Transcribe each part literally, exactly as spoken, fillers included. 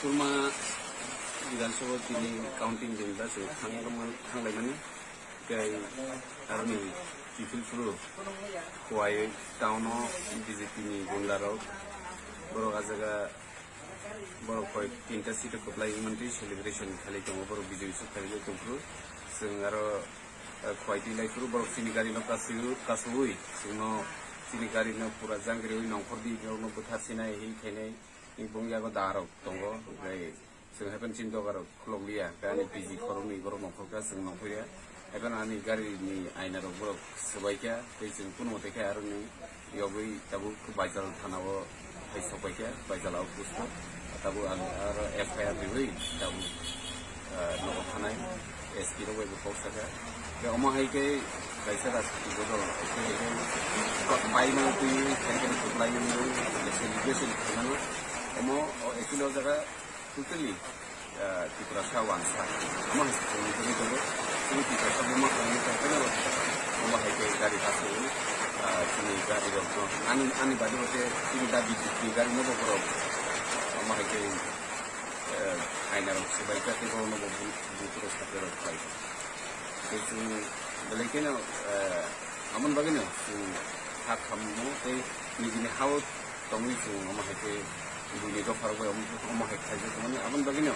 Kurma Bidhan Sabha tini counting din da se thang thang lai mani kai arni chifil phuru Khowai town o B J P ni gunda rok borok a jaga borok koi tinta seat o kwplai mantri celebration khalai tongo borok bijoy suk khalai tong phuru chwng aro Khowai twi lai phuru borok chini gari no kasui kasui chwngno chini gari no pura jangri ui nongkhor di borok no bwthar sinai hi khainai. Ni bung yago da rok tongo, hwnkhe chwng haikhe chini doga rok khulok liya, hwnkhe ani P G khoroknwi borok nongkhor kha, chwng nongkhor ya. Haikhe ani gari ni aina rok borok swbai kha, tei chwng kunu mote khe aro ni yogwi tabuk Baijal thana o hai sok pai kha, Baijal outpost o. Tabuk ang aro F I R riwi tabuk, ah, nogo thanai. S P rok bai bo kok saka. Khe omo hai khe kaisa rajniti bodol hai khe, hai khe bai mano twi, hai khe kwplai mano, hai khe celebration khai mano. Omo, o, actually o jaga totally, ah, Tiprasa wansa. Omo hai se chwngno tongwi tongo. Chini Tiprasa buma khaini tongphano omo hai khe gari kasui, ah, chini gari rok no. Ani, ani badi bo khe chini da B J P ni gari no bo borok omo hai khe, eh, aina rok swbai kha tei borok no bo bu-, bu-, butro sakhe rok khlai kha. Tei chwng belai kheno, eh, amoni bagwino chwng kha khamu tei nijini ha-o tongwi chwng omo hai khe buini dopha rok bai omo, omo hai khlaijak mani. Amoni bagwino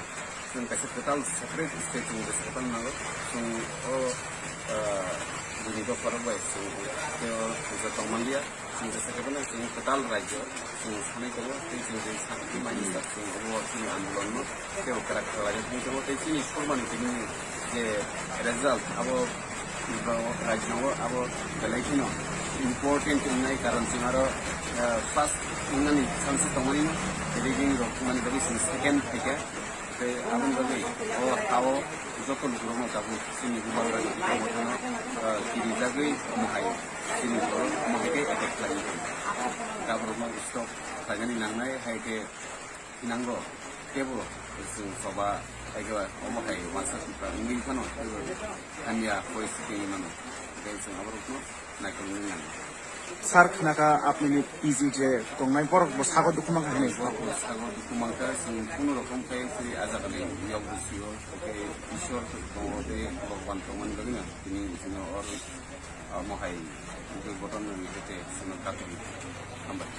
chwng kaisa kwtal separate state chwng kaisa kwtal nango. Chwng o, eh, buini dopha rok bai chwng tei o puja tong manliya. Chwng jesa khe bono chwng kwtal rajyo chwng sanai tongo, tei chwng je sakti mani sak chwng obo chini andolon no tei kwrak khlai tongwi tongo, tei chini surmani tini je result abo rajyo abo belai kheno important wngnai, karon chwng aro, eh, first wngnani chance tongmani no, rigging rok wngmani bagwi chwng second phaikha. Tei aboni bagwi o ha-o joto lukurokno tabuk chini bubagra ni bubagra no, ah, kirijagwi omo hai chini borok omo hai khe attack khlainai. Taborokno stop khlainani nangnai, hai khe nango teibo chwng choba hai khe omo hai wansa tipra wngwi phano teibo hamya poristiti wngwi mano. Tei chwng aborokno naikolnani nango. Sir, khnakha apni ni P G je tongnai borok bo sago dukhu mankha hinwi. Borok bo sago dukhu mankha, chwng kunu rokom khe chwng a jaga ni yok bwsio, hwnkhe Ishwar tongo tei Bhagwan tongmani bagwino tini chwngno or, ah, mohai durghoton ni hete chwngno katwi hambai.